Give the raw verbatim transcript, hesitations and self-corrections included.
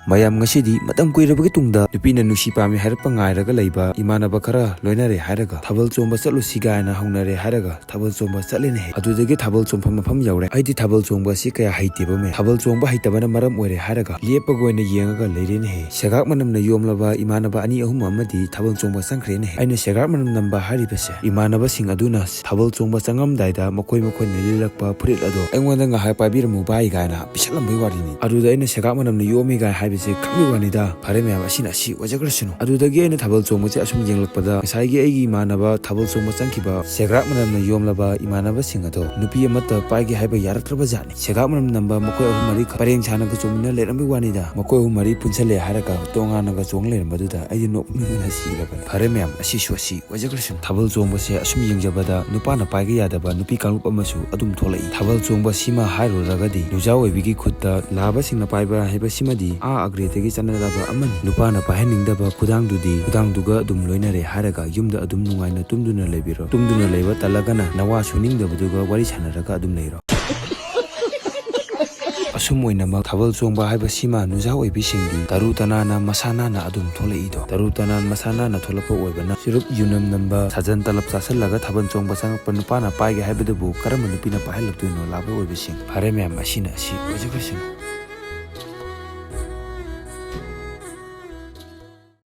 ꯃꯌꯥꯝ, ꯉꯁꯤꯗꯤ ꯃꯇꯝ ꯀꯨꯏꯔꯕꯒꯤ ꯇꯨꯡꯗ ꯅꯨꯄꯤꯅ ꯅꯨꯡꯁꯤ ꯄꯥꯝꯃꯤ ꯍꯥꯏꯔꯛꯄ ꯉꯥꯏꯔꯒ ꯂꯩꯕ ꯏꯃꯥꯟꯅꯕ ꯈꯔ ꯂꯣꯏꯅꯔꯦ ꯍꯥꯏꯔꯒ ꯊꯥꯕꯜ ꯆꯣꯡꯕ ꯆꯠꯂꯨꯁꯤ ꯀꯥꯏꯅ ꯍꯧꯅꯔꯦ ꯍꯥꯏꯔꯒ ꯊꯥꯕꯜ ꯆꯣꯡꯕ ꯆꯠꯂꯦꯅꯦꯍꯦ꯫ ꯑꯗꯨꯗꯒꯤ ꯊꯥꯕꯜ ꯆꯣꯡꯐꯝ ꯃꯐꯝ ꯌꯧꯔꯦ꯫ ꯑꯩꯗꯤ ꯊꯥꯕꯜ ꯆꯣꯡꯕ ꯑꯁꯤ ꯀꯌꯥ ꯍꯩꯇꯦꯕ ꯃꯌꯥꯝ꯫ ꯊꯥꯕꯜ ꯆꯣꯡꯕ ꯍꯩꯇꯕꯅ ꯃꯔꯝ ꯑꯣꯏꯔꯦ ꯍꯥꯏꯔꯒ ꯂꯦꯞꯄꯒ ꯑꯣꯏꯅ ꯌꯦꯡꯉꯒ ꯂꯩꯔꯦꯅꯦꯍꯦ꯫ ꯁꯦꯒꯥꯛ ꯃꯅꯝꯅ ꯌꯣꯝꯂꯕ ꯏꯃꯥꯟꯅꯕ ꯑꯅꯤ ꯑꯍꯨꯝ ꯑꯃꯗꯤ ꯊꯥꯕꯜ ꯆꯣꯡꯕ ꯆꯪꯈ꯭ꯔꯦꯅꯦꯍꯦ꯫ ꯑꯩꯅ ꯁꯦꯒꯥꯛ ꯃꯅꯝ ꯅꯝꯕ ꯍꯥꯏꯔꯤꯕꯁꯦ ꯏꯃꯥꯟꯅꯕꯁꯤꯡ ꯑꯗꯨꯅ ꯊꯥꯕꯜ ꯆꯣꯡꯕ ꯆꯪꯉꯝꯗꯥꯏꯗ ꯃꯈꯣꯏ ꯃꯈꯣꯏꯅ ꯂꯤꯜꯂꯛꯄ ꯐꯨꯔꯤꯠ ꯑꯗꯣ ꯑꯩꯉꯣꯟꯗ ꯉꯥꯏꯍꯥꯛ ꯄꯥꯏꯕꯤꯔꯝꯃꯨ ꯚꯥꯏ ꯀꯥꯏꯅ ꯄꯤꯁꯜꯂꯝꯕꯒꯤ ꯋꯥꯔꯤꯅꯤ꯫ ꯑꯗꯨꯗ ꯑꯩꯅ ꯁꯦꯒꯥꯛ ꯃꯅꯝꯅ ꯌꯣꯝꯃꯤ ꯀꯥꯏ ꯍꯥꯏꯕꯁꯦ ꯈꯪꯕꯒꯤ ꯋꯥꯅꯤꯗ꯫ ꯐꯔꯦ ꯃꯌꯥꯝ, ꯑꯁꯤꯅ ꯑꯁꯤ ꯑꯣꯏꯖꯈ꯭ꯔꯁꯅꯨ꯫ ꯑꯗꯨꯗꯒꯤ ꯑꯩꯅ ꯊꯥꯕꯜ ꯆꯣꯡꯕꯁꯦ ꯑꯁꯨꯝ ꯌꯦꯡꯂꯛꯄꯗ ꯉꯁꯥꯏꯒꯤ ꯑꯩꯒꯤ ꯏꯃꯥꯟꯅꯕ ꯊꯥꯕꯜ ꯆꯣꯡꯕ ꯆꯪꯈꯤꯕ ꯁꯦꯒꯥꯛ ꯃꯅꯝꯅ ꯌꯣꯝꯂꯕ ꯏꯃꯥꯟꯅꯕꯁꯤꯡ ꯑꯗꯣ ꯅꯨꯄꯤ ꯑꯃꯠꯇ ꯄꯥꯏꯒꯦ ꯍꯥꯏꯕ ꯌꯥꯔꯛꯇ꯭ꯔꯕ ꯖꯥꯠꯅꯤ꯫ ꯁꯦꯒꯥꯛ ꯃꯅꯝ ꯅꯝꯕ ꯃꯈꯣꯏ ꯑꯍꯨꯝ ꯃꯔꯤ ꯄꯔꯦꯡ ꯁꯥꯅꯒ ꯆꯣꯡꯃꯤꯟꯅ ꯂꯩꯔꯝꯕꯒꯤ ꯋꯥꯅꯤꯗ꯫ ꯃꯈꯣꯏ ꯑꯍꯨꯝ ꯃꯔꯤ ꯄꯨꯟꯁꯜꯂꯦ ꯍꯥꯏꯔꯒ ꯇꯣꯉꯥꯟꯅꯒ ꯆꯣꯡ ꯂꯩꯔꯝꯕꯗꯨꯗ ꯑꯩꯗꯤ ꯅꯣꯛꯅꯤꯡꯕꯅ ꯁꯤꯔꯕꯅꯤ꯫ ꯐꯔꯦ ꯃꯌꯥꯝ, ꯑꯁꯤꯁꯨ ꯑꯁꯤ ꯑꯣꯏꯖꯈ꯭ꯔꯁꯅꯨ꯫ ꯊꯥꯕꯜ ꯆꯣꯡꯕꯁꯦ ꯑꯁꯨꯝ ꯌꯦꯡꯖꯕꯗ ꯅꯨꯄꯥꯅ ꯄꯥꯏꯒ ꯌꯥꯗꯕ ꯅꯨꯄꯤ ꯀꯥꯡꯂꯨꯞ ꯑꯃꯁꯨ ꯑꯗꯨꯝ ꯊꯣꯛꯂꯛꯏ꯫ ꯊꯥꯕꯜ ꯆꯣꯡꯕ ꯁꯤꯃ ꯍꯥꯏꯔꯨꯔꯒꯗꯤ ꯅꯨꯡꯖꯥꯎ ꯑꯣꯏꯕꯤꯒꯤ ꯈꯨꯠꯇ ꯂꯥꯕꯁꯤꯡꯅ ꯄꯥꯏꯕ ꯍꯥꯏꯕꯁꯤꯃꯗꯤ ꯑꯥ ꯑꯒ꯭ꯔꯦꯗꯒꯤ ꯆꯠꯅꯔꯛꯂꯕ ꯑꯃꯅꯤ꯫ ꯅꯨꯄꯥꯅ ꯄꯥꯏꯍꯟꯅꯤꯡꯗꯕ ꯈꯨꯗꯥꯡꯗꯨꯗꯤ ꯈꯨꯗꯥꯡꯗꯨꯒ ꯑꯗꯨꯝ ꯂꯣꯏꯅꯔꯦ ꯍꯥꯏꯔꯒ ꯌꯨꯝꯗ ꯑꯗꯨꯝ ꯅꯨꯡꯉꯥꯏꯅ ꯇꯨꯝꯗꯨꯅ ꯂꯩꯕꯤꯔꯣ꯫ ꯇꯨꯝꯗꯨꯅ ꯂꯩꯕ ꯇꯜꯂꯒꯅ ꯅꯋꯥ ꯁꯨꯅꯤꯡꯗꯕꯗꯨꯒ ꯋꯥꯔꯤ ꯁꯥꯟꯅꯔꯒ ꯑꯗꯨꯝ ꯂꯩꯔꯣ꯫ ꯑꯁꯨꯝ ꯑꯣꯏꯅꯃꯛ ꯊꯥꯕꯜ ꯆꯣꯡꯕ ꯍꯥꯏꯕꯁꯤꯃ ꯅꯨꯡꯖꯥꯎ ꯑꯣꯏꯕꯤꯁꯤꯡꯗꯤ ꯇꯔꯨ ꯇꯅꯥꯟꯅ ꯃꯁꯥ ꯅꯥꯟꯅ ꯑꯗꯨꯝ ꯊꯣꯛꯂꯛꯏꯗꯣ꯫ ꯇꯔꯨ ꯇꯅꯥꯟ ꯃꯁꯥ ꯅꯥꯟꯅ ꯊꯣꯛꯂꯛꯄ ꯑꯣꯏꯕꯅ ꯆꯨꯔꯨꯞ ꯌꯨꯅꯝ ꯅꯝꯕ, ꯁꯥꯖꯟ ꯇꯂꯞ ꯆꯥꯁꯤꯜꯂꯒ ꯊꯥꯕꯜ ꯆꯣꯡꯕ ꯆꯪꯉꯛꯄ ꯅꯨꯄꯥꯅ ꯄꯥꯏꯒꯦ ꯍꯥꯏꯕꯗꯨꯕꯨ ꯀꯔꯝꯕ ꯅꯨꯄꯤꯅ ꯄꯥꯏꯍꯜꯂꯛꯇꯣꯏꯅꯣ? ꯂꯥꯕ ꯑꯣꯏꯕꯤꯁꯤꯡ꯫ ꯐꯔꯦ ꯃꯌꯥꯝ, ꯑꯁꯤꯅ ꯑꯁꯤ ꯑꯣꯏꯖꯈ꯭ꯔꯁꯅꯨ꯫